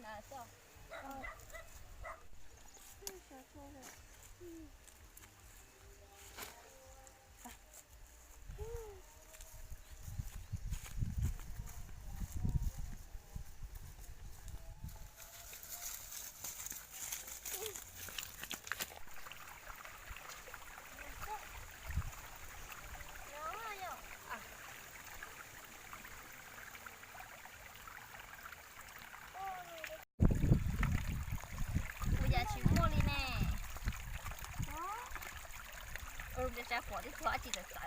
Ua cas tsis muaj li ne? Ua cas pom tib tug dab tsi txawv txawv.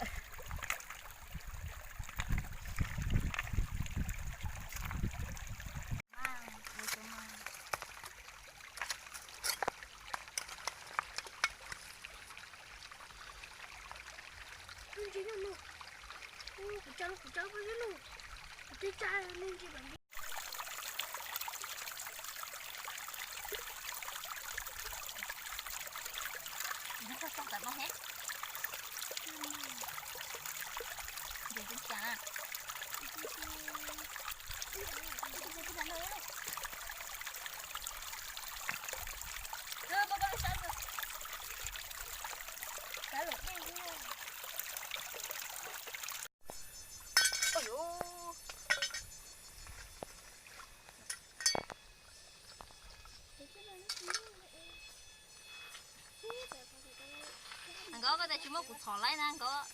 Nkawd, koj tas tsis muab kuv txhom laib na nkawd.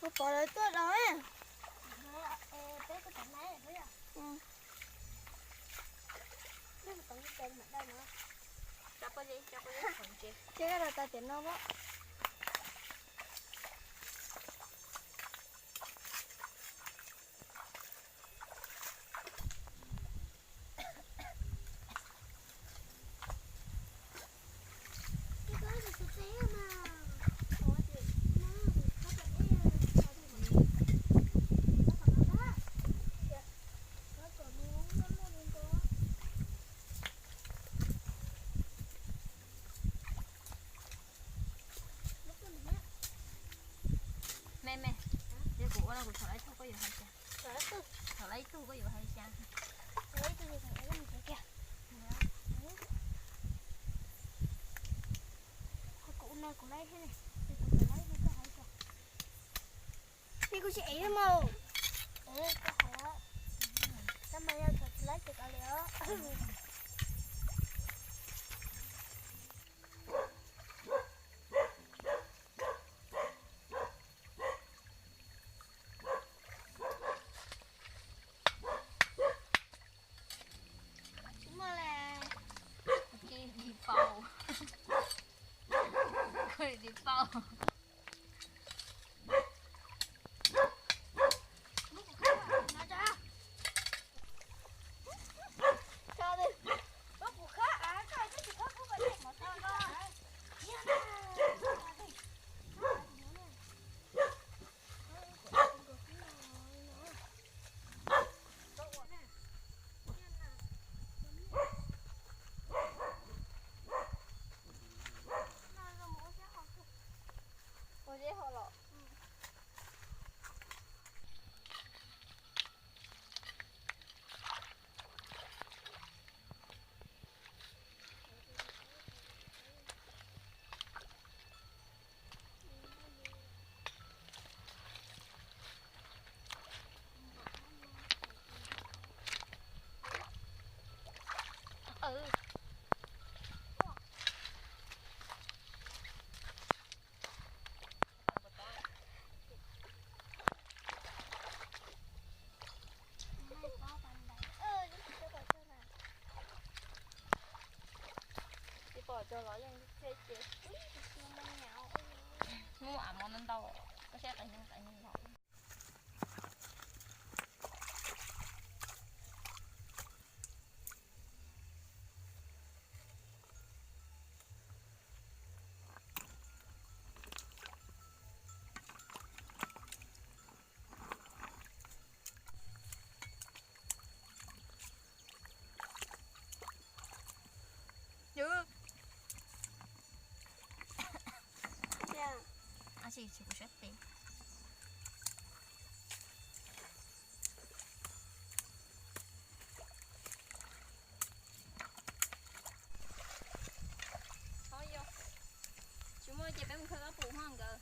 Ua pov lawv tuaj los. Peb ko tau na. Thiab los tas tiam no. Me me, ces kuv ua no kuv txhom laib tug koj yuav hais xya. Txhom laib tug koj yuav hais xya. Kuv no kuv laib thiab ne, kuv txhom laib tug koj hais xya. Kuv tsis ev mas. Koj hais, koj mas yog txhom tsis laib ces kav liam os. Tsis muaj li. Koj dim pauj. Koj dim pauj. Ua zeb hov los. Tsis pom cov los yeej thiab ces. Muaj av mov ntau ntau, koj saib qais neeg qais neeg los. Tsis kuv sab tes. Tsis muaj ces peb mus khaws kab pum ho nkawd.